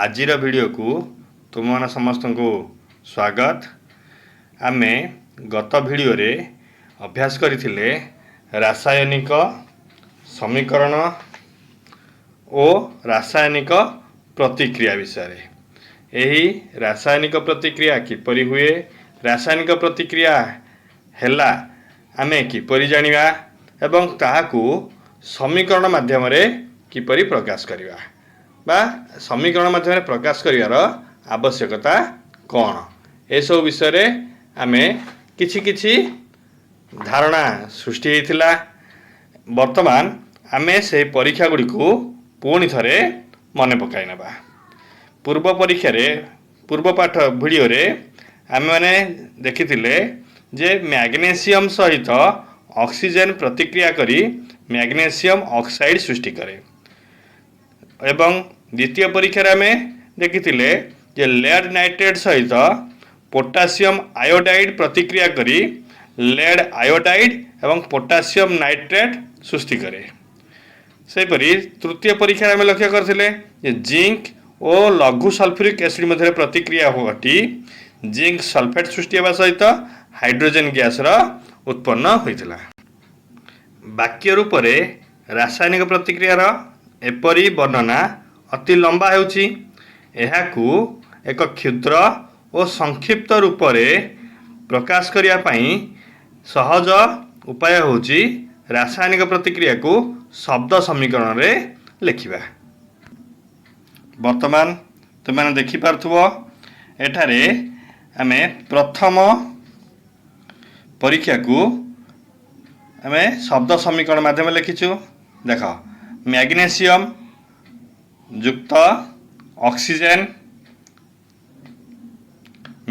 ଆଜିର ଭିଡ଼ିଓକୁ ତୁମମାନ ସମସ୍ତଙ୍କୁ ସ୍ୱାଗତ। ଆମେ ଗତ ଭିଡ଼ିଓରେ ଅଭ୍ୟାସ କରିଥିଲେ ରାସାୟନିକ ସମୀକରଣ ଓ ରାସାୟନିକ ପ୍ରତିକ୍ରିୟା ବିଷୟରେ। ଏହି ରାସାୟନିକ ପ୍ରତିକ୍ରିୟା କିପରି ହୁଏ, ରାସାୟନିକ ପ୍ରତିକ୍ରିୟା ହେଲା ଆମେ କିପରି ଜାଣିବା ଏବଂ ତାହାକୁ ସମୀକରଣ ମାଧ୍ୟମରେ କିପରି ପ୍ରକାଶ କରିବା ବା ସମୀକରଣ ମାଧ୍ୟମରେ ପ୍ରକାଶ କରିବାର ଆବଶ୍ୟକତା କ'ଣ, ଏସବୁ ବିଷୟରେ ଆମେ କିଛି କିଛି ଧାରଣା ସୃଷ୍ଟି ହୋଇଥିଲା। ବର୍ତ୍ତମାନ ଆମେ ସେହି ପରୀକ୍ଷା ଗୁଡ଼ିକୁ ପୁଣି ଥରେ ମନେ ପକାଇ ନେବା। ପୂର୍ବ ପରୀକ୍ଷାରେ, ପୂର୍ବ ପାଠ ଭିଡ଼ିଓରେ ଆମେମାନେ ଦେଖିଥିଲେ ଯେ ମ୍ୟାଗ୍ନେସିୟମ୍ ସହିତ ଅକ୍ସିଜେନ୍ ପ୍ରତିକ୍ରିୟା କରି ମ୍ୟାଗ୍ନେସିୟମ୍ ଅକ୍ସାଇଡ଼୍ ସୃଷ୍ଟି କରେ, ଏବଂ ଦ୍ୱିତୀୟ ପରୀକ୍ଷାରେ ଆମେ ଦେଖିଥିଲେ ଯେ ଲେଡ୍ ନାଇଟ୍ରେଟ୍ ସହିତ ପୋଟାସିୟମ୍ ଆୟୋଡାଇଡ଼୍ ପ୍ରତିକ୍ରିୟା କରି ଲେଡ୍ ଆୟୋଡାଇଡ଼୍ ଏବଂ ପୋଟାସିୟମ୍ ନାଇଟ୍ରେଟ୍ ସୃଷ୍ଟି କରେ। ସେହିପରି ତୃତୀୟ ପରୀକ୍ଷାରେ ଆମେ ଲକ୍ଷ୍ୟ କରିଥିଲେ ଯେ ଜିଙ୍କ ଓ ଲଘୁ ସଲଫ୍ୟୁରିକ୍ ଏସିଡ୍ ମଧ୍ୟରେ ପ୍ରତିକ୍ରିୟା ଘଟି ଜିଙ୍କ ସଲଫେଟ୍ ସୃଷ୍ଟି ହେବା ସହିତ ହାଇଡ୍ରୋଜେନ୍ ଗ୍ୟାସ୍ର ଉତ୍ପନ୍ନ ହୋଇଥିଲା। ବାକ୍ୟ ରୂପରେ ରାସାୟନିକ ପ୍ରତିକ୍ରିୟାର ଏପରି ବର୍ଣ୍ଣନା ଅତି ଲମ୍ବା ହେଉଛି। ଏହାକୁ ଏକ କ୍ଷୁଦ୍ର ଓ ସଂକ୍ଷିପ୍ତ ରୂପରେ ପ୍ରକାଶ କରିବା ପାଇଁ ସହଜ ଉପାୟ ହେଉଛି ରାସାୟନିକ ପ୍ରତିକ୍ରିୟାକୁ ଶବ୍ଦ ସମୀକରଣରେ ଲେଖିବା। ବର୍ତ୍ତମାନ ତୁମେମାନେ ଦେଖିପାରୁଥିବ, ଏଠାରେ ଆମେ ପ୍ରଥମ ପରୀକ୍ଷାକୁ ଆମେ ଶବ୍ଦ ସମୀକରଣ ମାଧ୍ୟମରେ ଲେଖିଛୁ। ଦେଖ, ମ୍ୟାଗ୍ନେସିୟମ୍ ଯୁକ୍ତ ଅକ୍ସିଜେନ୍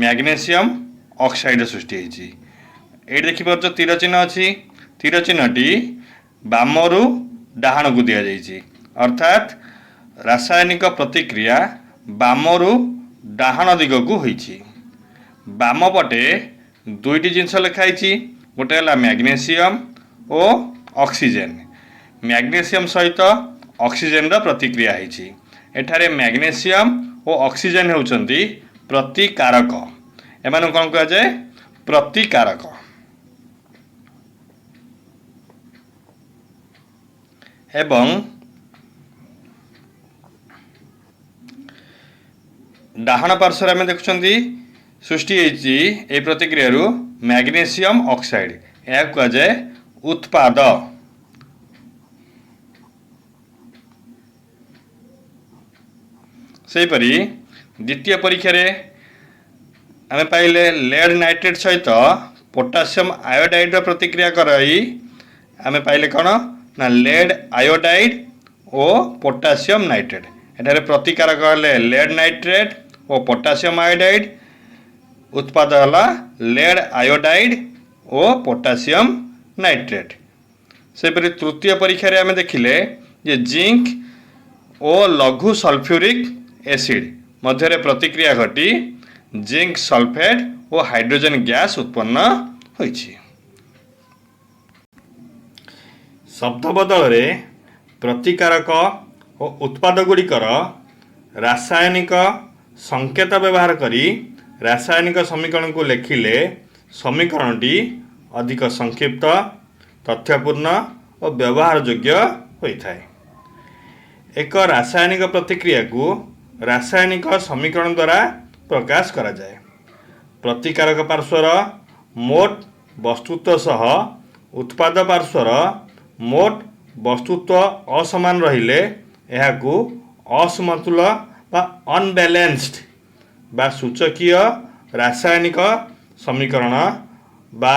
ମ୍ୟାଗ୍ନେସିୟମ୍ ଅକ୍ସାଇଡ଼୍ ସୃଷ୍ଟି ହେଇଛି। ଏଇଠି ଦେଖିପାରୁଛ ତୀର ଚିହ୍ନ ଅଛି। ତୀର ଚିହ୍ନଟି ବାମରୁ ଡାହାଣକୁ ଦିଆଯାଇଛି, ଅର୍ଥାତ୍ ରାସାୟନିକ ପ୍ରତିକ୍ରିୟା ବାମରୁ ଡାହାଣ ଦିଗକୁ ହୋଇଛି। ବାମ ପଟେ ଦୁଇଟି ଜିନିଷ ଲେଖା ହେଇଛି, ଗୋଟେ ହେଲା ମ୍ୟାଗ୍ନେସିୟମ୍ ଓ ଅକ୍ସିଜେନ୍। ମ୍ୟାଗ୍ନେସିୟମ୍ ସହିତ ଅକ୍ସିଜେନ୍ର ପ୍ରତିକ୍ରିୟା ହେଇଛି। ଏଠାରେ ମ୍ୟାଗ୍ନେସିୟମ୍ ଓ ଅକ୍ସିଜେନ୍ ହେଉଛନ୍ତି ପ୍ରତିକାରକ। ଏମାନଙ୍କୁ କ'ଣ କୁହାଯାଏ? ପ୍ରତିକାରକ। ଏବଂ ଡାହାଣ ପାର୍ଶ୍ୱରେ ଆମେ ଦେଖୁଛନ୍ତି ସୃଷ୍ଟି ହେଇଛି ଏହି ପ୍ରତିକ୍ରିୟାରୁ ମ୍ୟାଗ୍ନେସିୟମ୍ ଅକ୍ସାଇଡ଼୍। ଏହାକୁ କୁହାଯାଏ ଉତ୍ପାଦ। ସେହିପରି ଦ୍ୱିତୀୟ ପରୀକ୍ଷାରେ ଆମେ ପାଇଲେ ଲେଡ୍ ନାଇଟ୍ରେଟ୍ ସହିତ ପୋଟାସିୟମ୍ ଆୟୋଡାଇଡ଼୍ର ପ୍ରତିକ୍ରିୟା କରାଇ ଆମେ ପାଇଲେ କ'ଣ ନା ଲେଡ୍ ଆୟୋଡାଇଡ଼୍ ଓ ପୋଟାସିୟମ୍ ନାଇଟ୍ରେଟ୍। ଏଠାରେ ପ୍ରତିକାରକ ହେଲେ ଲେଡ୍ ନାଇଟ୍ରେଟ୍ ଓ ପୋଟାସିୟମ୍ ଆୟୋଡାଇଡ଼୍, ଉତ୍ପାଦ ହେଲା ଲେଡ୍ ଆୟୋଡାଇଡ଼୍ ଓ ପୋଟାସିୟମ୍ ନାଇଟ୍ରେଟ୍। ସେହିପରି ତୃତୀୟ ପରୀକ୍ଷାରେ ଆମେ ଦେଖିଲେ ଯେ ଜିଙ୍କ ଓ ଲଘୁ ସଲଫ୍ୟୁରିକ୍ ଏସିଡ୍ ମଧ୍ୟରେ ପ୍ରତିକ୍ରିୟା ଘଟି ଜିଙ୍କ ସଲଫେଟ୍ ଓ ହାଇଡ୍ରୋଜେନ୍ ଗ୍ୟାସ୍ ଉତ୍ପନ୍ନ ହୋଇଛି। ଶବ୍ଦ ବଦଳରେ ପ୍ରତିକାରକ ଓ ଉତ୍ପାଦ ଗୁଡ଼ିକର ରାସାୟନିକ ସଂକେତ ବ୍ୟବହାର କରି ରାସାୟନିକ ସମୀକରଣକୁ ଲେଖିଲେ ସମୀକରଣଟି ଅଧିକ ସଂକ୍ଷିପ୍ତ, ତଥ୍ୟପୂର୍ଣ୍ଣ ଓ ବ୍ୟବହାରଯୋଗ୍ୟ ହୋଇଥାଏ। ଏକ ରାସାୟନିକ ପ୍ରତିକ୍ରିୟାକୁ ରାସାୟନିକ ସମୀକରଣ ଦ୍ୱାରା ପ୍ରକାଶ କରାଯାଏ। ପ୍ରତିକାରକ ପାର୍ଶ୍ୱର ମୋଟ ବସ୍ତୁତ୍ୱ ସହ ଉତ୍ପାଦ ପାର୍ଶ୍ୱର ମୋଟ ବସ୍ତୁତ୍ୱ ଅସମାନ ରହିଲେ ଏହାକୁ ଅସମତୁଲ ବା ଅନବ୍ୟାଲେନ୍ସଡ ବା ସୂଚକୀୟ ରାସାୟନିକ ସମୀକରଣ ବା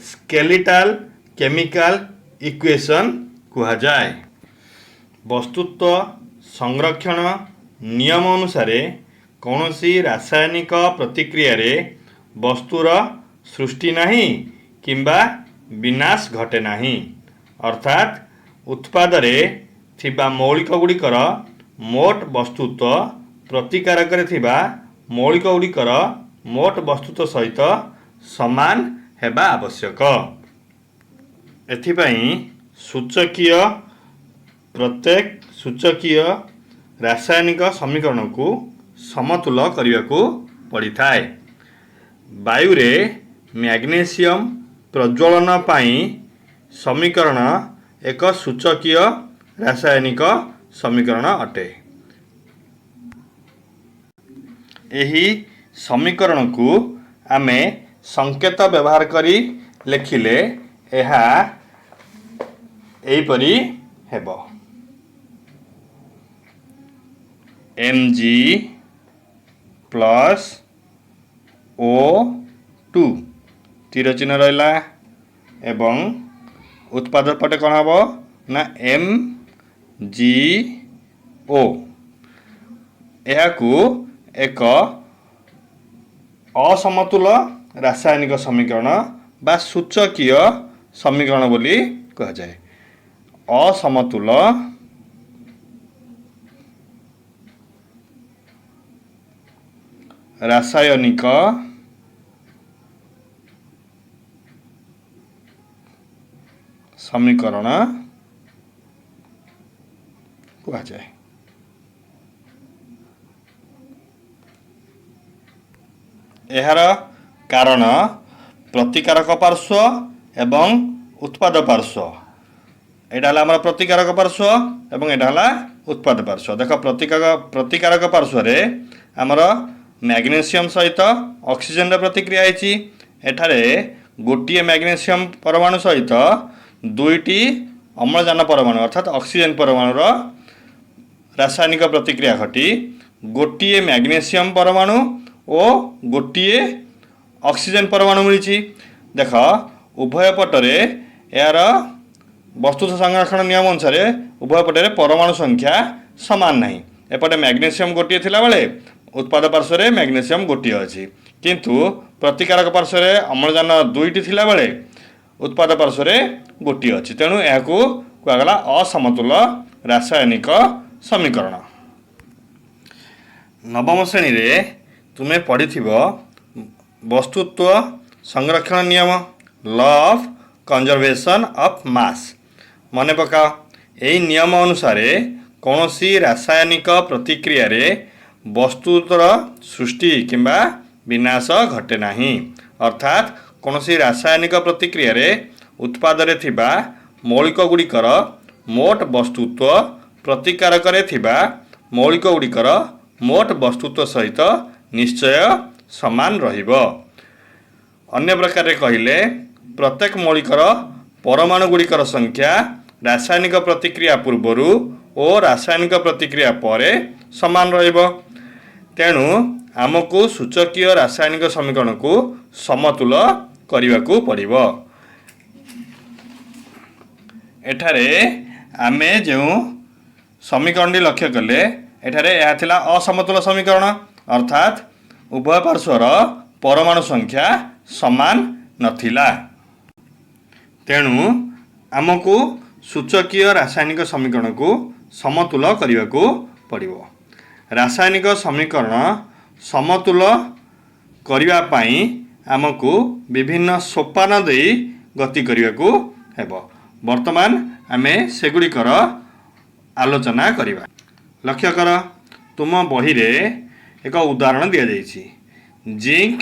ସ୍କେଲିଟାଲ କେମିକାଲ ଇକ୍ୱେସନ୍ କୁହାଯାଏ। ବସ୍ତୁତ୍ୱ ସଂରକ୍ଷଣ ନିୟମ ଅନୁସାରେ କୌଣସି ରାସାୟନିକ ପ୍ରତିକ୍ରିୟାରେ ବସ୍ତୁର ସୃଷ୍ଟି ନାହିଁ କିମ୍ବା ବିନାଶ ଘଟେ ନାହିଁ, ଅର୍ଥାତ୍ ଉତ୍ପାଦରେ ଥିବା ମୌଳିକ ଗୁଡ଼ିକର ମୋଟ ବସ୍ତୁତ୍ୱ ପ୍ରତିକାରକରେ ଥିବା ମୌଳିକ ଗୁଡ଼ିକର ମୋଟ ବସ୍ତୁତ୍ୱ ସହିତ ସମାନ ହେବା ଆବଶ୍ୟକ। ଏଥିପାଇଁ ସୂଚକୀୟ ପ୍ରତ୍ୟେକ ସୂଚକୀୟ ରାସାୟନିକ ସମୀକରଣକୁ ସମତୁଲ କରିବାକୁ ପଡ଼ିଥାଏ। ବାୟୁରେ ମ୍ୟାଗ୍ନେସିୟମ୍ ପ୍ରଜ୍ୱଳନ ପାଇଁ ସମୀକରଣ ଏକ ସୂଚକୀୟ ରାସାୟନିକ ସମୀକରଣ ଅଟେ। ଏହି ସମୀକରଣକୁ ଆମେ ସଂକେତ ବ୍ୟବହାର କରି ଲେଖିଲେ ଏହା ଏହିପରି ହେବ: Mg plus O2, ତୀର ଚିହ୍ନ ରହିଲା, ଏବଂ ଉତ୍ପାଦ ପଟେ କ'ଣ ହେବ ନା MgO। ଏହାକୁ ଏକ ଅସମତୁଲ ରାସାୟନିକ ସମୀକରଣ ବା ସୂଚକୀୟ ସମୀକରଣ ବୋଲି କୁହାଯାଏ। ଅସମତୁଲ ରାସାୟନିକ ସମୀକରଣ କୁହାଯାଏ। ଏହାର କାରଣ ପ୍ରତିକାରକ ପାର୍ଶ୍ୱ ଏବଂ ଉତ୍ପାଦ ପାର୍ଶ୍ୱ। ଏଇଟା ହେଲା ଆମର ପ୍ରତିକାରକ ପାର୍ଶ୍ୱ ଏବଂ ଏଇଟା ହେଲା ଉତ୍ପାଦ ପାର୍ଶ୍ୱ। ଦେଖ, ପ୍ରତିକାରକ ପାର୍ଶ୍ୱରେ ଆମର ମ୍ୟାଗ୍ନେସିୟମ୍ ସହିତ ଅକ୍ସିଜେନର ପ୍ରତିକ୍ରିୟା ହେଇଛି। ଏଠାରେ ଗୋଟିଏ ମ୍ୟାଗ୍ନେସିୟମ୍ ପରମାଣୁ ସହିତ ଦୁଇଟି ଅମ୍ଳଜାନ ପରମାଣୁ, ଅର୍ଥାତ୍ ଅକ୍ସିଜେନ୍ ପରମାଣୁର ରାସାୟନିକ ପ୍ରତିକ୍ରିୟା ଘଟି ଗୋଟିଏ ମ୍ୟାଗ୍ନେସିୟମ୍ ପରମାଣୁ ଓ ଗୋଟିଏ ଅକ୍ସିଜେନ୍ ପରମାଣୁ ମିଳିଛି। ଦେଖ, ଉଭୟ ପଟରେ ଏହାର ବସ୍ତୁ ସଂରକ୍ଷଣ ନିୟମ ଅନୁସାରେ ଉଭୟ ପଟରେ ପରମାଣୁ ସଂଖ୍ୟା ସମାନ ନାହିଁ। ଏପଟେ ମ୍ୟାଗ୍ନେସିୟମ୍ ଗୋଟିଏ ଥିଲାବେଳେ ଉତ୍ପାଦ ପାର୍ଶ୍ୱରେ ମ୍ୟାଗ୍ନେସିୟମ୍ ଗୋଟିଏ ଅଛି, କିନ୍ତୁ ପ୍ରତିକାରକ ପାର୍ଶ୍ୱରେ ଅମ୍ଳଜାନ ଦୁଇଟି ଥିଲାବେଳେ ଉତ୍ପାଦ ପାର୍ଶ୍ୱରେ ଗୋଟିଏ ଅଛି। ତେଣୁ ଏହାକୁ କୁହାଗଲା ଅସମତୁଲ ରାସାୟନିକ ସମୀକରଣ। ନବମ ଶ୍ରେଣୀରେ ତୁମେ ପଢ଼ିଥିବ ବସ୍ତୁତ୍ୱ ସଂରକ୍ଷଣ ନିୟମ, law of conservation of mass। ମନେ ପକାଅ, ଏହି ନିୟମ ଅନୁସାରେ କୌଣସି ରାସାୟନିକ ପ୍ରତିକ୍ରିୟାରେ ବସ୍ତୁର ସୃଷ୍ଟି କିମ୍ବା ବିନାଶ ଘଟେ ନାହିଁ। ଅର୍ଥାତ୍ କୌଣସି ରାସାୟନିକ ପ୍ରତିକ୍ରିୟାରେ ଉତ୍ପାଦରେ ଥିବା ମୌଳିକ ଗୁଡ଼ିକର ମୋଟ ବସ୍ତୁତ୍ୱ ପ୍ରତିକାରକରେ ଥିବା ମୌଳିକ ଗୁଡ଼ିକର ମୋଟ ବସ୍ତୁତ୍ୱ ସହିତ ନିଶ୍ଚୟ ସମାନ ରହିବ। ଅନ୍ୟ ପ୍ରକାରରେ କହିଲେ, ପ୍ରତ୍ୟେକ ମୌଳିକର ପରମାଣୁ ଗୁଡ଼ିକର ସଂଖ୍ୟା ରାସାୟନିକ ପ୍ରତିକ୍ରିୟା ପୂର୍ବରୁ ଓ ରାସାୟନିକ ପ୍ରତିକ୍ରିୟା ପରେ ସମାନ ରହିବ। ତେଣୁ ଆମକୁ ସୂଚକୀୟ ରାସାୟନିକ ସମୀକରଣକୁ ସମତୁଲ କରିବାକୁ ପଡ଼ିବ। ଏଠାରେ ଆମେ ଯେଉଁ ସମୀକରଣଟି ଲକ୍ଷ୍ୟ କଲେ, ଏଠାରେ ଏହା ଥିଲା ଅସମତୁଲ ସମୀକରଣ, ଅର୍ଥାତ୍ ଉଭୟ ପାର୍ଶ୍ୱର ପରମାଣୁ ସଂଖ୍ୟା ସମାନ ନଥିଲା। ତେଣୁ ଆମକୁ ସୂଚକୀୟ ରାସାୟନିକ ସମୀକରଣକୁ ସମତୁଲ କରିବାକୁ ପଡ଼ିବ। ରାସାୟନିକ ସମୀକରଣ ସମତୁଲ କରିବା ପାଇଁ ଆମକୁ ବିଭିନ୍ନ ସୋପାନ ଦେଇ ଗତି କରିବାକୁ ହେବ। ବର୍ତ୍ତମାନ ଆମେ ସେଗୁଡ଼ିକର ଆଲୋଚନା କରିବା। ଲକ୍ଷ୍ୟ କର, ତୁମ ବହିରେ ଏକ ଉଦାହରଣ ଦିଆଯାଇଛି। ଜିଙ୍କ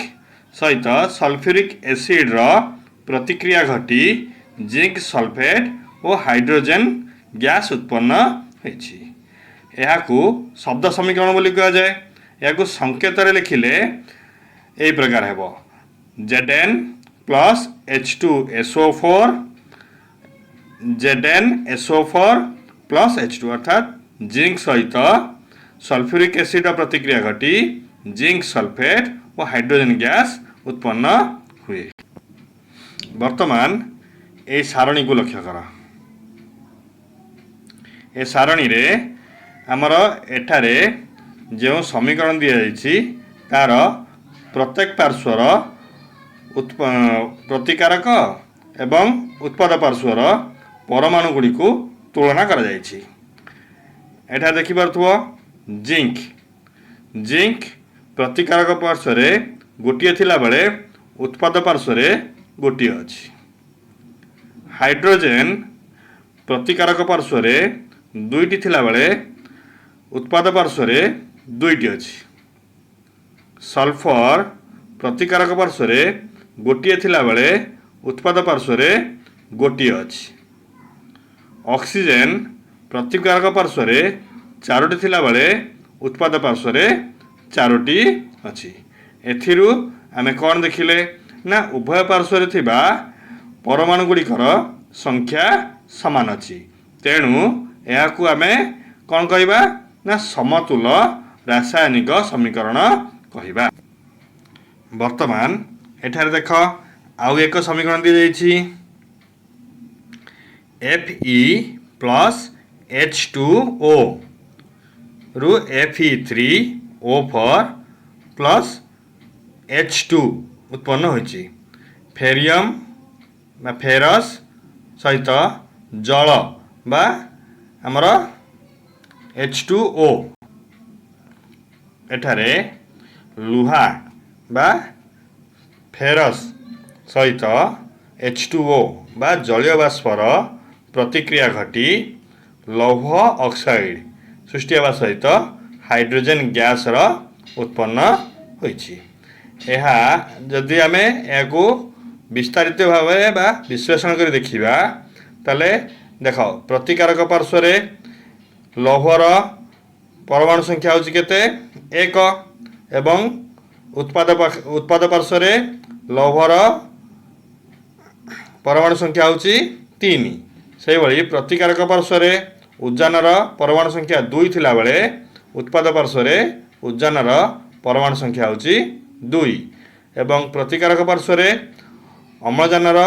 ସହିତ ସଲଫ୍ୟୁରିକ୍ ଏସିଡ଼ର ପ୍ରତିକ୍ରିୟା ଘଟି ଜିଙ୍କ ସଲଫେଟ୍ ଓ ହାଇଡ୍ରୋଜେନ୍ ଗ୍ୟାସ୍ ଉତ୍ପନ୍ନ ହୋଇଛି। ଏହାକୁ ଶବ୍ଦ ସମୀକରଣ ବୋଲି କୁହାଯାଏ। ଏହାକୁ ସଂକେତରେ ଲେଖିଲେ ଏହି ପ୍ରକାର ହେବ: Zn plus H2SO4, ZnSO4 plus H2। ଅର୍ଥାତ୍ ଜିଙ୍କ ସହିତ ସଲଫ୍ୟୁରିକ୍ ଏସିଡ଼ର ପ୍ରତିକ୍ରିୟା ଘଟି ଜିଙ୍କ ସଲଫେଟ୍ ଓ ହାଇଡ୍ରୋଜେନ୍ ଗ୍ୟାସ୍ ଉତ୍ପନ୍ନ ହୁଏ। ବର୍ତ୍ତମାନ ଏହି ସାରଣୀକୁ ଲକ୍ଷ୍ୟ କର। ଏ ସାରଣୀରେ ଆମର ଏଠାରେ ଯେଉଁ ସମୀକରଣ ଦିଆଯାଇଛି, ତାର ପ୍ରତ୍ୟେକ ପାର୍ଶ୍ୱର ପ୍ରତିକାରକ ଏବଂ ଉତ୍ପାଦ ପାର୍ଶ୍ୱର ପରମାଣୁ ଗୁଡ଼ିକୁ ତୁଳନା କରାଯାଇଛି। ଏଠାରେ ଦେଖିପାରୁଥିବ, ଜିଙ୍କ ପ୍ରତିକାରକ ପାର୍ଶ୍ୱରେ ଗୋଟିଏ ଥିଲାବେଳେ ଉତ୍ପାଦ ପାର୍ଶ୍ୱରେ ଗୋଟିଏ ଅଛି। ହାଇଡ୍ରୋଜେନ୍ ପ୍ରତିକାରକ ପାର୍ଶ୍ୱରେ ଦୁଇଟି ଥିଲାବେଳେ ଉତ୍ପାଦ ପାର୍ଶ୍ୱରେ ଦୁଇଟି ଅଛି। ସଲଫର ପ୍ରତିକାରକ ପାର୍ଶ୍ୱରେ ଗୋଟିଏ ଥିଲାବେଳେ ଉତ୍ପାଦ ପାର୍ଶ୍ୱରେ ଗୋଟିଏ ଅଛି। ଅକ୍ସିଜେନ୍ ପ୍ରତିକାରକ ପାର୍ଶ୍ୱରେ ଚାରୋଟି ଥିଲାବେଳେ ଉତ୍ପାଦ ପାର୍ଶ୍ୱରେ ଚାରୋଟି ଅଛି। ଏଥିରୁ ଆମେ କ'ଣ ଦେଖିଲେ ନା ଉଭୟ ପାର୍ଶ୍ୱରେ ଥିବା ପରମାଣୁ ଗୁଡ଼ିକର ସଂଖ୍ୟା ସମାନ ଅଛି। ତେଣୁ ଏହାକୁ ଆମେ କ'ଣ କହିବା ନା ସମତୁଲ ରାସାୟନିକ ସମୀକରଣ କହିବା। ବର୍ତ୍ତମାନ ଏଠାରେ ଦେଖ, ଆଉ ଏକ ସମୀକରଣ ଦିଆଯାଇଛି। Fe plus H2O ରୁ Fe3O4 plus H2 ଉତ୍ପନ୍ନ ହୋଇଛି। ଫେରିୟମ୍ ବା ଫେରସ୍ ସହିତ ଜଳ ବା ଆମର H2O। ଏଠାରେ ଲୁହା ବା ଫେରସ୍ ସହିତ H2O ବା ଜଳୀୟ ବାଷ୍ପର ପ୍ରତିକ୍ରିୟା ଘଟି ଲୌହ ଅକ୍ସାଇଡ୍ ସୃଷ୍ଟି ହେବା ସହିତ ହାଇଡ୍ରୋଜେନ୍ ଗ୍ୟାସ୍ର ଉତ୍ପନ୍ନ ହୋଇଛି। ଏହା ଯଦି ଆମେ ଏହାକୁ ବିସ୍ତାରିତ ଭାବରେ ବା ବିଶ୍ଳେଷଣ କରି ଦେଖିବା, ତାହେଲେ ଦେଖ, ପ୍ରତିକାରକ ପାର୍ଶ୍ୱରେ ଲୌହର ପରମାଣୁ ସଂଖ୍ୟା ହେଉଛି କେତେ? ଏକ। ଏବଂ ଉତ୍ପାଦ ପାର୍ଶ୍ୱରେ ଲୌହର ପରମାଣୁ ସଂଖ୍ୟା ହେଉଛି ତିନି। ସେହିଭଳି ପ୍ରତିକାରକ ପାର୍ଶ୍ୱରେ ଉଦ୍ଜାନର ପରମାଣୁ ସଂଖ୍ୟା ଦୁଇ ଥିଲାବେଳେ ଉତ୍ପାଦ ପାର୍ଶ୍ୱରେ ଉଦ୍ଜାନର ପରମାଣୁ ସଂଖ୍ୟା ହେଉଛି ଦୁଇ। ଏବଂ ପ୍ରତିକାରକ ପାର୍ଶ୍ୱରେ ଅମ୍ଳଜାନର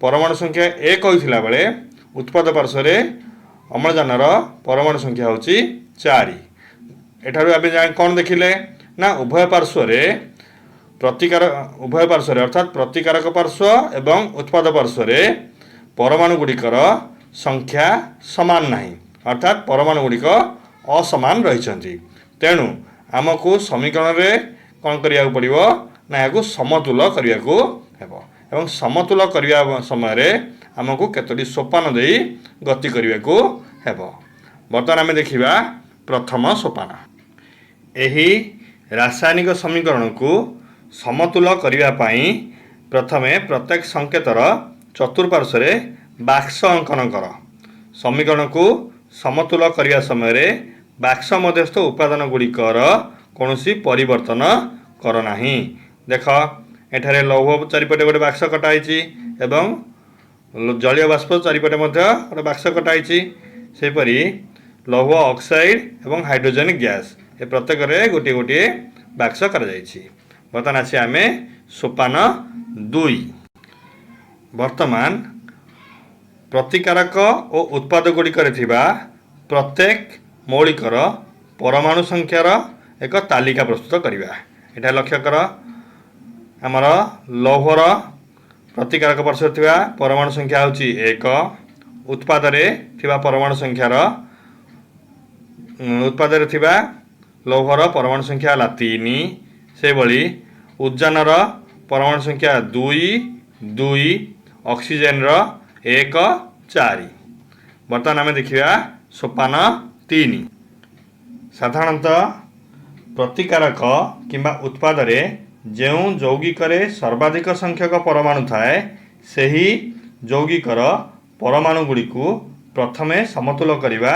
ପରମାଣୁ ସଂଖ୍ୟା ଏକ ହୋଇଥିଲା ବେଳେ ଉତ୍ପାଦ ପାର୍ଶ୍ୱରେ ଅମ୍ଳଜାନର ପରମାଣୁ ସଂଖ୍ୟା ହେଉଛି ଚାରି। ଏଠାରୁ ଆମେ କ'ଣ ଦେଖିଲେ ନା ଉଭୟ ପାର୍ଶ୍ୱରେ, ଅର୍ଥାତ୍ ପ୍ରତିକାରକ ପାର୍ଶ୍ୱ ଏବଂ ଉତ୍ପାଦ ପାର୍ଶ୍ୱରେ ପରମାଣୁ ଗୁଡ଼ିକର ସଂଖ୍ୟା ସମାନ ନାହିଁ, ଅର୍ଥାତ୍ ପରମାଣୁ ଗୁଡ଼ିକ ଅସମାନ ରହିଛନ୍ତି। ତେଣୁ ଆମକୁ ସମୀକରଣରେ କ'ଣ କରିବାକୁ ପଡ଼ିବ ନା ଏହାକୁ ସମତୁଲ କରିବାକୁ ହେବ ଏବଂ ସମତୁଲ କରିବା ସମୟରେ ଆମକୁ କେତୋଟି ସୋପାନ ଦେଇ ଗତି କରିବାକୁ ହେବ। ବର୍ତ୍ତମାନ ଆମେ ଦେଖିବା ପ୍ରଥମ ସୋପାନ। ଏହି ରାସାୟନିକ ସମୀକରଣକୁ ସମତୁଲ କରିବା ପାଇଁ ପ୍ରଥମେ ପ୍ରତ୍ୟେକ ସଂକେତର ଚତୁଃପାର୍ଶ୍ୱରେ ବାକ୍ସ ଅଙ୍କନ କର। ସମୀକରଣକୁ ସମତୁଲ କରିବା ସମୟରେ ବାକ୍ସ ମଧ୍ୟସ୍ଥ ଉପାଦାନ ଗୁଡ଼ିକର କୌଣସି ପରିବର୍ତ୍ତନ କର ନାହିଁ। ଦେଖ, ଏଠାରେ ଲୌହ ଚାରିପଟେ ଗୋଟେ ବାକ୍ସ କଟା ହେଇଛି ଏବଂ ଜଳୀୟ ବାଷ୍ପ ଚାରିପଟେ ମଧ୍ୟ ଗୋଟେ ବାକ୍ସ କଟା ହେଇଛି। ସେହିପରି ଲୌହ ଅକ୍ସାଇଡ୍ ଏବଂ ହାଇଡ୍ରୋଜେନ୍ ଗ୍ୟାସ୍ ଏ ପ୍ରତ୍ୟେକରେ ଗୋଟିଏ ଗୋଟିଏ ବାକ୍ସ କରାଯାଇଛି। ବର୍ତ୍ତମାନ ଆସିବା ଆମେ ସୋପାନ ଦୁଇ। ବର୍ତ୍ତମାନ ପ୍ରତିକାରକ ଓ ଉତ୍ପାଦ ଗୁଡ଼ିକରେ ଥିବା ପ୍ରତ୍ୟେକ ମୌଳିକର ପରମାଣୁ ସଂଖ୍ୟାର ଏକ ତାଲିକା ପ୍ରସ୍ତୁତ କରିବା। ଏଠାରେ ଲକ୍ଷ୍ୟ କର, ଆମର ଲୌହର ପ୍ରତିକାରକ ପାର୍ଶ୍ୱରେ ଥିବା ପରମାଣୁ ସଂଖ୍ୟା ହେଉଛି ଏକ। ଉତ୍ପାଦରେ ଥିବା ଲୌହର ପରମାଣୁ ସଂଖ୍ୟା ହେଲା ତିନି। ସେହିଭଳି ଉଦ୍ଜାନର ପରମାଣୁ ସଂଖ୍ୟା ଦୁଇ ଦୁଇ, ଅକ୍ସିଜେନର ଏକ ଚାରି। ବର୍ତ୍ତମାନ ଆମେ ଦେଖିବା ସୋପାନ ତିନି। ସାଧାରଣତଃ ପ୍ରତିକାରକ କିମ୍ବା ଉତ୍ପାଦରେ ଯେଉଁ ଯୌଗିକରେ ସର୍ବାଧିକ ସଂଖ୍ୟକ ପରମାଣୁ ଥାଏ, ସେହି ଯୌଗିକର ପରମାଣୁ ଗୁଡ଼ିକୁ ପ୍ରଥମେ ସମତୁଲ କରିବା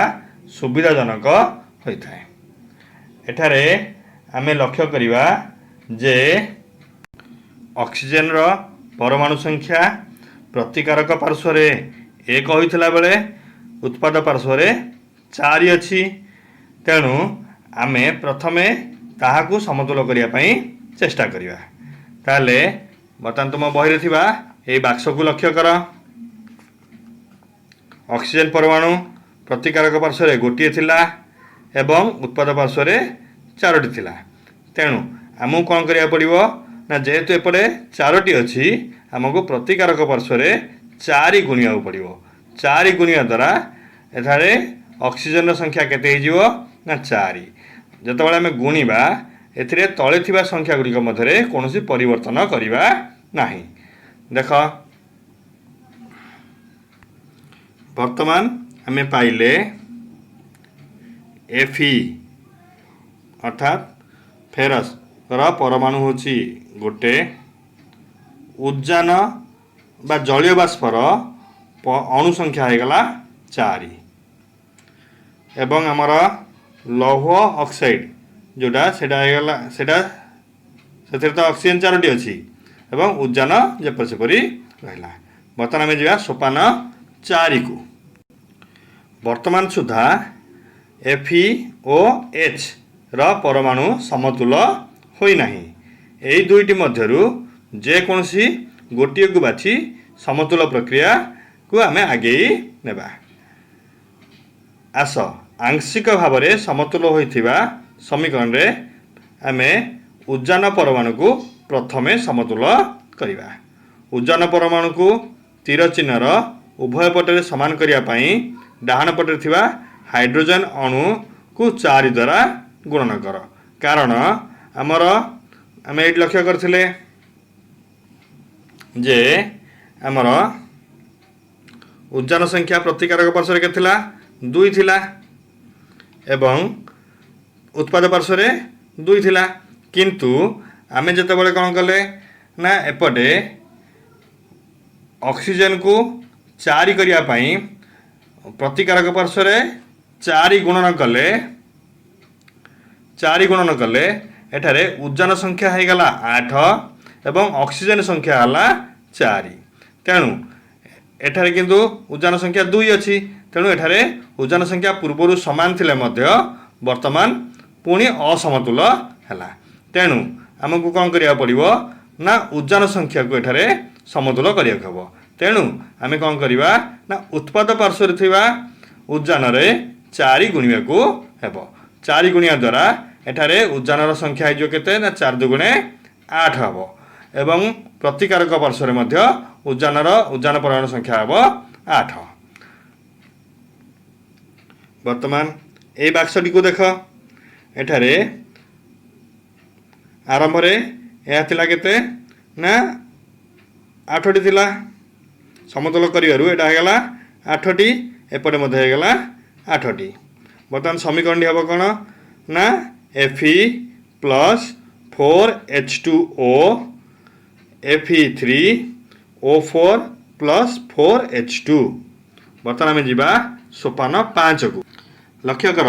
ସୁବିଧାଜନକ ହୋଇଥାଏ। ଏଠାରେ ଆମେ ଲକ୍ଷ୍ୟ କରିବା ଯେ ଅକ୍ସିଜେନର ପରମାଣୁ ସଂଖ୍ୟା ପ୍ରତିକାରକ ପାର୍ଶ୍ୱରେ ଏକ ହୋଇଥିଲା ବେଳେ ଉତ୍ପାଦ ପାର୍ଶ୍ୱରେ ଚାରି ଅଛି। ତେଣୁ ଆମେ ପ୍ରଥମେ ତାହାକୁ ସମତୁଲ କରିବା ପାଇଁ ଚେଷ୍ଟା କରିବା। ତାହେଲେ ବର୍ତ୍ତମାନ ତୁମ ବହିରେ ଥିବା ଏହି ବାକ୍ସକୁ ଲକ୍ଷ୍ୟ କର। ଅକ୍ସିଜେନ୍ ପରମାଣୁ ପ୍ରତିକାରକ ପାର୍ଶ୍ୱରେ ଗୋଟିଏ ଥିଲା ଏବଂ ଉତ୍ପାଦ ପାର୍ଶ୍ୱରେ ଚାରୋଟି ଥିଲା। ତେଣୁ ଆମକୁ କ'ଣ କରିବାକୁ ପଡ଼ିବ ନା ଯେହେତୁ ଏପଟେ ଚାରୋଟି ଅଛି, ଆମକୁ ପ୍ରତିକାରକ ପାର୍ଶ୍ୱରେ ଚାରି ଗୁଣିବାକୁ ପଡ଼ିବ। ଚାରି ଗୁଣିବା ଦ୍ୱାରା ଏଠାରେ ଅକ୍ସିଜେନର ସଂଖ୍ୟା କେତେ ହେଇଯିବ ନା ଚାରି। ଯେତେବେଳେ ଆମେ ଗୁଣିବା, ଏଥିରେ ତଳେ ଥିବା ସଂଖ୍ୟା ଗୁଡ଼ିକ ମଧ୍ୟରେ କୌଣସି ପରିବର୍ତ୍ତନ କରିବା ନାହିଁ। ଦେଖ, ବର୍ତ୍ତମାନ ଆମେ ପାଇଲେ ଏଫ୍ ଇ ଅର୍ଥାତ୍ ଫେରସ୍ର ର ପରମାଣୁ ହେଉଛି ଗୋଟେ, ଉଦ୍ଜାନ ବା ଜଳୀୟ ବାଷ୍ପର ଅଣୁ ସଂଖ୍ୟା ହେଇଗଲା 4 ଏବଂ ଆମର ଲୌହ ଅକ୍ସାଇଡ୍ ଯେଉଁଟା, ସେଇଟା ହେଇଗଲା, ସେଇଟା ସେଥିରେ ତ ଅକ୍ସିଜେନ୍ ଚାରୋଟି ଅଛି ଏବଂ ଉଦ୍ଜାନ ଯେପରି ସେପରି ରହିଲା। ବର୍ତ୍ତମାନ ଆମେ ଯିବା ସୋପାନ 4କୁ। ବର୍ତ୍ତମାନ ସୁଦ୍ଧା ଏଫ୍ ଓ ଏଚ୍ ର ପରମାଣୁ ସମତୁଲ ହୋଇନାହିଁ। ଏହି ଦୁଇଟି ମଧ୍ୟରୁ ଯେକୌଣସି ଗୋଟିଏକୁ ବାଛି ସମତୁଲ ପ୍ରକ୍ରିୟାକୁ ଆମେ ଆଗେଇ ନେବା। ଆସ, ଆଂଶିକ ଭାବରେ ସମତୁଲ ହୋଇଥିବା ସମୀକରଣରେ ଆମେ ଉଦ୍ଜାନ ପରମାଣୁକୁ ପ୍ରଥମେ ସମତୁଲ କରିବା। ଉଦ୍ଜାନ ପରମାଣୁକୁ ତୀର ଚିହ୍ନର ଉଭୟ ପଟରେ ସମାନ କରିବା ପାଇଁ ଡାହାଣ ପଟରେ ଥିବା ହାଇଡ୍ରୋଜେନ୍ ଅଣୁକୁ 4 ଦ୍ୱାରା ଗୁଣନ କର। କାରଣ ଆମର ଆମେ ଏଇଠି ଲକ୍ଷ୍ୟ କରିଥିଲେ ଯେ ଆମର ଉଦ୍ଜାନ ସଂଖ୍ୟା ପ୍ରତିକାରକ ପାର୍ଶ୍ୱରେ କେତେ ଥିଲା? 2 ଥିଲା ଏବଂ ଉତ୍ପାଦ ପାର୍ଶ୍ୱରେ 2 ଥିଲା। କିନ୍ତୁ ଆମେ ଯେତେବେଳେ କ'ଣ କଲେ ନା ଏପଟେ ଅକ୍ସିଜେନକୁ 4 କରିବା ପାଇଁ ପ୍ରତିକାରକ ପାର୍ଶ୍ୱରେ 4 ଗୁଣନ କଲେ, 4 ଗୁଣନ କଲେ ଏଠାରେ ଉଦ୍ଜାନ ସଂଖ୍ୟା ହେଇଗଲା 8 ଏବଂ ଅକ୍ସିଜେନ ସଂଖ୍ୟା ହେଲା 4। ତେଣୁ ଏଠାରେ କିନ୍ତୁ ଉଦ୍ଜାନ ସଂଖ୍ୟା 2 ଅଛି। ତେଣୁ ଏଠାରେ ଉଦ୍ଜାନ ସଂଖ୍ୟା ପୂର୍ବରୁ ସମାନ ଥିଲେ ମଧ୍ୟ ବର୍ତ୍ତମାନ ପୁଣି ଅସମତୁଲ ହେଲା। ତେଣୁ ଆମକୁ କ'ଣ କରିବାକୁ ପଡ଼ିବ ନା ଉଦ୍ଜାନ ସଂଖ୍ୟାକୁ ଏଠାରେ ସମତୁଲ କରିବାକୁ ହେବ। ତେଣୁ ଆମେ କ'ଣ କରିବା ନା ଉତ୍ପାଦ ପାର୍ଶ୍ୱରେ ଥିବା ଉଦ୍ଜାନରେ 4 ଗୁଣିବାକୁ ହେବ। 4 ଗୁଣିବା ଦ୍ୱାରା ଏଠାରେ ଉଦ୍ଜାନର ସଂଖ୍ୟା ହେଇଯିବ କେତେ ନା 4 ଦୁଗୁଣେ 8 ହେବ ଏବଂ ପ୍ରତିକାରକ ପାର୍ଶ୍ୱରେ ମଧ୍ୟ ଉଦ୍ଜାନ ପରମାଣୁ ସଂଖ୍ୟା ହେବ 8। ବର୍ତ୍ତମାନ ଏଇ ବାକ୍ସଟିକୁ ଦେଖ। ଏଠାରେ ଆରମ୍ଭରେ ଏହା ଥିଲା କେତେ ନା 8ଟି ଥିଲା। ସମତୁଲ କରିବାରୁ ଏଇଟା ହେଇଗଲା 8ଟି, ଏପଟେ ମଧ୍ୟ ହେଇଗଲା 8ଟି। ବର୍ତ୍ତମାନ ସମୀକରଣଟି ହେବ କ'ଣ ନା Fe plus 4 H2O Fe3O4 plus 4H2। ବର୍ତ୍ତମାନ ଆମେ ଯିବା ସୋପାନ 5କୁ। ଲକ୍ଷ୍ୟ କର,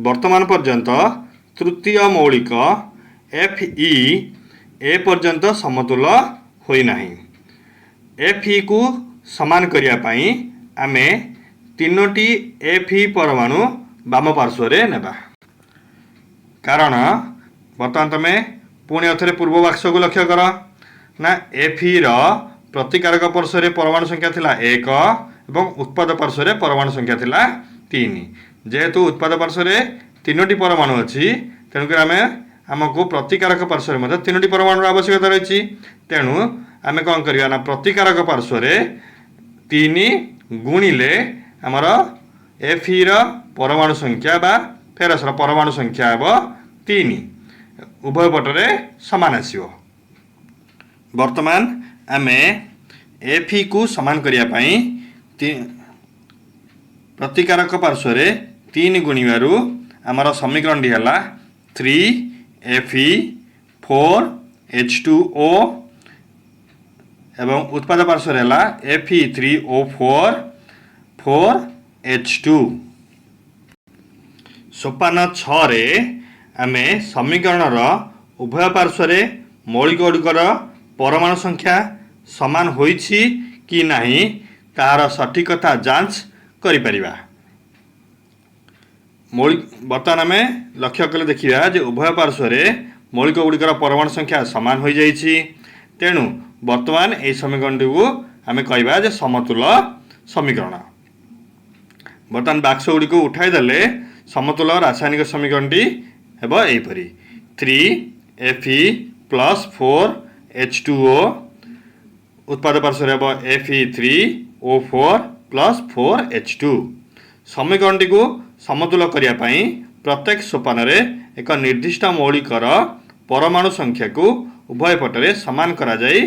ବର୍ତ୍ତମାନ ପର୍ଯ୍ୟନ୍ତ ତୃତୀୟ ମୌଳିକ ଏଫ୍ ଇ ଏ ପର୍ଯ୍ୟନ୍ତ ସମତୁଲ ହୋଇନାହିଁ। ଏଫ୍ ଇକୁ ସମାନ କରିବା ପାଇଁ ଆମେ ତିନୋଟି ଏଫ୍ ଇ ପରମାଣୁ ବାମ ପାର୍ଶ୍ୱରେ ନେବା। କାରଣ ବର୍ତ୍ତମାନ ତୁମେ ପୁଣି ଆଉଥରେ ପୂର୍ବ ବାକ୍ସକୁ ଲକ୍ଷ୍ୟ କର ନା ଏଫ୍ ଇର ପ୍ରତିକାରକ ପାର୍ଶ୍ୱରେ ପରମାଣୁ ସଂଖ୍ୟା ଥିଲା 1 ଏବଂ ଉତ୍ପାଦ ପାର୍ଶ୍ୱରେ ପରମାଣୁ ସଂଖ୍ୟା ଥିଲା 3। ଯେହେତୁ ଉତ୍ପାଦ ପାର୍ଶ୍ୱରେ ତିନୋଟି ପରମାଣୁ ଅଛି, ତେଣୁକରି ଆମକୁ ପ୍ରତିକାରକ ପାର୍ଶ୍ୱରେ ମଧ୍ୟ ତିନୋଟି ପରମାଣୁର ଆବଶ୍ୟକତା ରହିଛି। ତେଣୁ ଆମେ କ'ଣ କରିବା ନା ପ୍ରତିକାରକ ପାର୍ଶ୍ୱରେ 3 ଗୁଣିଲେ ଆମର ଏଫ୍ ଇର ପରମାଣୁ ସଂଖ୍ୟା ବା ଫେରସର ପରମାଣୁ ସଂଖ୍ୟା ହେବ 3, ଉଭୟ ପଟରେ ସମାନ ଆସିବ। ବର୍ତ୍ତମାନ ଆମେ ଏଫ୍ ଇକୁ ସମାନ କରିବା ପାଇଁ ପ୍ରତିକାରକ ପାର୍ଶ୍ୱରେ 3 ଗୁଣିବାରୁ ଆମର ସମୀକରଣଟି ହେଲା 3 Fe 4 H2O ଏବଂ ଉତ୍ପାଦ ପାର୍ଶ୍ୱରେ ହେଲା Fe3O4 4H2। ସୋପାନ 6ରେ ଆମେ ସମୀକରଣର ଉଭୟ ପାର୍ଶ୍ୱରେ ମୌଳିକ ଗୁଡ଼ିକର ପରମାଣୁ ସଂଖ୍ୟା ସମାନ ହୋଇଛି କି ନାହିଁ, ତାହାର ସଠିକତା ଯାଞ୍ଚ କରିପାରିବା। ମୌଳିକ ବର୍ତ୍ତମାନ ଆମେ ଲକ୍ଷ୍ୟ କଲେ ଦେଖିବା ଯେ ଉଭୟ ପାର୍ଶ୍ୱରେ ମୌଳିକ ଗୁଡ଼ିକର ପରମାଣୁ ସଂଖ୍ୟା ସମାନ ହୋଇଯାଇଛି। ତେଣୁ ବର୍ତ୍ତମାନ ଏହି ସମୀକରଣଟିକୁ ଆମେ କହିବା ଯେ ସମତୁଲ ସମୀକରଣ। ବର୍ତ୍ତମାନ ବାକ୍ସ ଗୁଡ଼ିକୁ ଉଠାଇ ଦେଲେ ସମତୁଲ ରାସାୟନିକ ସମୀକରଣଟି ହେବ ଏହିପରି: 3 Fe plus 4 H2O, ଉତ୍ପାଦ ପାର୍ଶ୍ୱରେ ହେବ Fe3O4 plus 4H2। ସମୀକରଣଟିକୁ ସମତୁଲ କରିବା ପାଇଁ ପ୍ରତ୍ୟେକ ସୋପାନରେ ଏକ ନିର୍ଦ୍ଦିଷ୍ଟ ମୌଳିକର ପରମାଣୁ ସଂଖ୍ୟାକୁ ଉଭୟ ପଟରେ ସମାନ କରାଯାଇ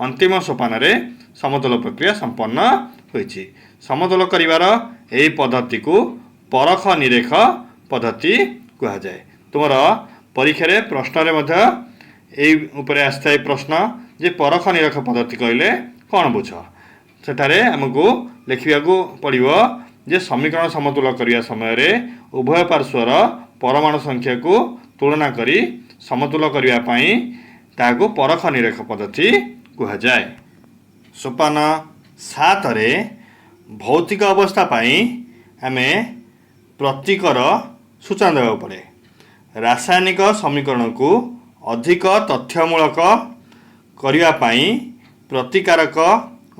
ଅନ୍ତିମ ସୋପାନରେ ସମତୁଲ ପ୍ରକ୍ରିୟା ସମ୍ପନ୍ନ ହୋଇଛି। ସମତୁଲ କରିବାର ଏହି ପଦ୍ଧତିକୁ ପରଖ ନିରେଖ ପଦ୍ଧତି କୁହାଯାଏ। ତୁମର ପରୀକ୍ଷାରେ ପ୍ରଶ୍ନରେ ମଧ୍ୟ ଏଇ ଉପରେ ଆସିଥାଏ ପ୍ରଶ୍ନ ଯେ ପରଖ ନିରଖ ପଦ୍ଧତି କହିଲେ କ'ଣ ବୁଝ। ସେଠାରେ ଆମକୁ ଲେଖିବାକୁ ପଡ଼ିବ ଯେ ସମୀକରଣ ସମତୁଲ କରିବା ସମୟରେ ଉଭୟ ପାର୍ଶ୍ୱର ପରମାଣୁ ସଂଖ୍ୟାକୁ ତୁଳନା କରି ସମତୁଲ କରିବା ପାଇଁ ତାହାକୁ ପରଖ ନିରଖ ପଦ୍ଧତି କୁହାଯାଏ। ସୋପାନ 7ରେ ଭୌତିକ ଅବସ୍ଥା ପାଇଁ ଆମେ ପ୍ରତୀକର ସୂଚନା ଦେବାକୁ ପଡ଼େ। ରାସାୟନିକ ସମୀକରଣକୁ ଅଧିକ ତଥ୍ୟମୂଳକ କରିବା ପାଇଁ ପ୍ରତିକାରକ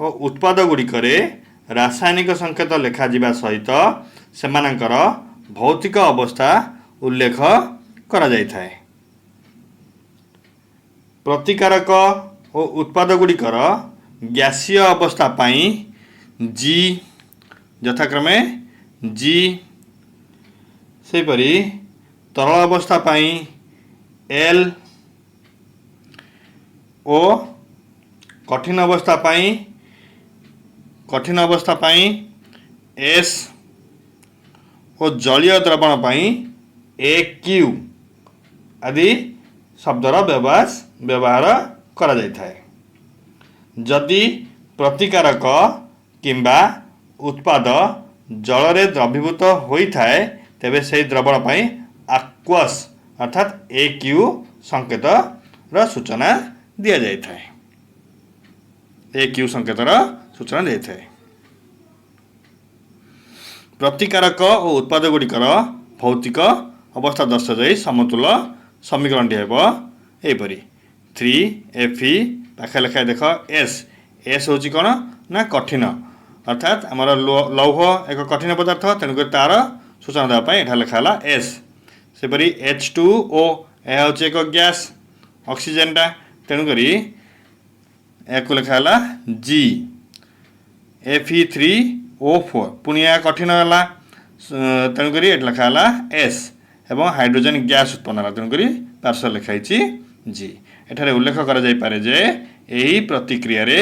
ଓ ଉତ୍ପାଦ ଗୁଡ଼ିକରେ ରାସାୟନିକ ସଂକେତ ଲେଖାଯିବା ସହିତ ସେମାନଙ୍କର ଭୌତିକ ଅବସ୍ଥା ଉଲ୍ଲେଖ କରାଯାଇଥାଏ। ପ୍ରତିକାରକ ଓ ଉତ୍ପାଦ ଗୁଡ଼ିକର ଗ୍ୟାସୀୟ ଅବସ୍ଥା ପାଇଁ ଜି, ଯଥାକ୍ରମେ ଜି, ସେହିପରି ତରଳ ଅବସ୍ଥା ପାଇଁ ଏଲ୍ ଓ କଠିନ ଅବସ୍ଥା ପାଇଁ ଏସ୍ ଓ ଜଳୀୟ ଦ୍ରବଣ ପାଇଁ ଏ କ୍ୟୁ ଆଦି ଶବ୍ଦର ବ୍ୟବହାର କରାଯାଇଥାଏ। ଯଦି ପ୍ରତିକାରକ କିମ୍ବା ଉତ୍ପାଦ ଜଳରେ ଦ୍ରବୀଭୂତ ହୋଇଥାଏ, ତେବେ ସେହି ଦ୍ରବଣ ପାଇଁ ଆକ୍ୱସ୍ ଅର୍ଥାତ୍ ଏ କ୍ୟୁ ସଂକେତର ସୂଚନା ଦିଆଯାଇଥାଏ। ଏ କ୍ୟୁ ସଂକେତର ସୂଚନା ଦେଇଥାଏ। ପ୍ରତିକାରକ ଓ ଉତ୍ପାଦ ଗୁଡ଼ିକର ଭୌତିକ ଅବସ୍ଥା ଦର୍ଶାଯାଇ ସମତୁଲ ସମୀକରଣଟି ହେବ ଏହିପରି: 3 Fe, ପାଖରେ ଲେଖା ଦେଖ ଏସ୍। ଏସ୍ ହେଉଛି କ'ଣ ନା କଠିନ, ଅର୍ଥାତ୍ ଆମର ଲୌହ ଏକ କଠିନ ପଦାର୍ଥ, ତେଣୁକରି ତାର ସୂଚନା ଦେବା ପାଇଁ ଏଠାରେ ଲେଖା ହେଲା ଏସ୍। ସେପରି H2O, ଏହା ହେଉଛି ଏକ ଗ୍ୟାସ୍ ଅକ୍ସିଜେନଟା, ତେଣୁକରି ଏହାକୁ ଲେଖା ହେଲା ଜି। Fe3O4, ପୁଣି ଏହା କଠିନ ହେଲା, ତେଣୁକରି ଏଠି ଲେଖା ହେଲା ଏସ୍ ଏବଂ ହାଇଡ୍ରୋଜେନ୍ ଗ୍ୟାସ୍ ଉତ୍ପନ୍ନ ହେଲା, ତେଣୁକରି ପାର୍ଶ୍ୱରେ ଲେଖା ହେଇଛି ଜି। ଏଠାରେ ଉଲ୍ଲେଖ କରାଯାଇପାରେ ଯେ ଏହି ପ୍ରତିକ୍ରିୟାରେ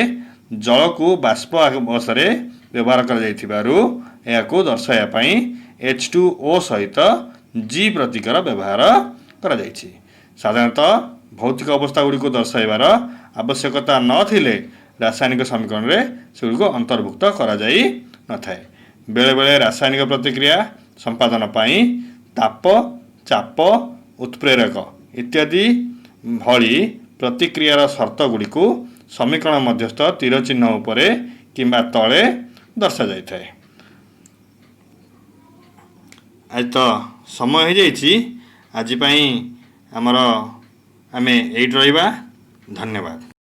ଜଳକୁ ବାଷ୍ପ ଅବସ୍ଥାରେ ବ୍ୟବହାର କରାଯାଇଥିବାରୁ ଏହାକୁ ଦର୍ଶାଇବା ପାଇଁ H2O ସହିତ ଜି ପ୍ରତୀକର ବ୍ୟବହାର କରାଯାଇଛି। ସାଧାରଣତଃ ଭୌତିକ ଅବସ୍ଥା ଗୁଡ଼ିକୁ ଦର୍ଶାଇବାର ଆବଶ୍ୟକତା ନଥିଲେ ରାସାୟନିକ ସମୀକରଣରେ ସେଗୁଡ଼ିକୁ ଅନ୍ତର୍ଭୁକ୍ତ କରାଯାଇ ନଥାଏ। ବେଳେବେଳେ ରାସାୟନିକ ପ୍ରତିକ୍ରିୟା ସମ୍ପାଦନ ପାଇଁ ତାପ, ଚାପ, ଉତ୍ପ୍ରେରକ ଇତ୍ୟାଦି ଭଳି ପ୍ରତିକ୍ରିୟାର ସର୍ତ୍ତ ଗୁଡ଼ିକୁ ସମୀକରଣ ମଧ୍ୟସ୍ଥ ତୀର ଚିହ୍ନ ଉପରେ କିମ୍ବା ତଳେ ଦର୍ଶାଯାଇଥାଏ। ଆଜି ତ ସମୟ ହେଇଯାଇଛି। ଆଜି ପାଇଁ ଆମର ଆମେ ଏଇଠି ରହିବା। ଧନ୍ୟବାଦ।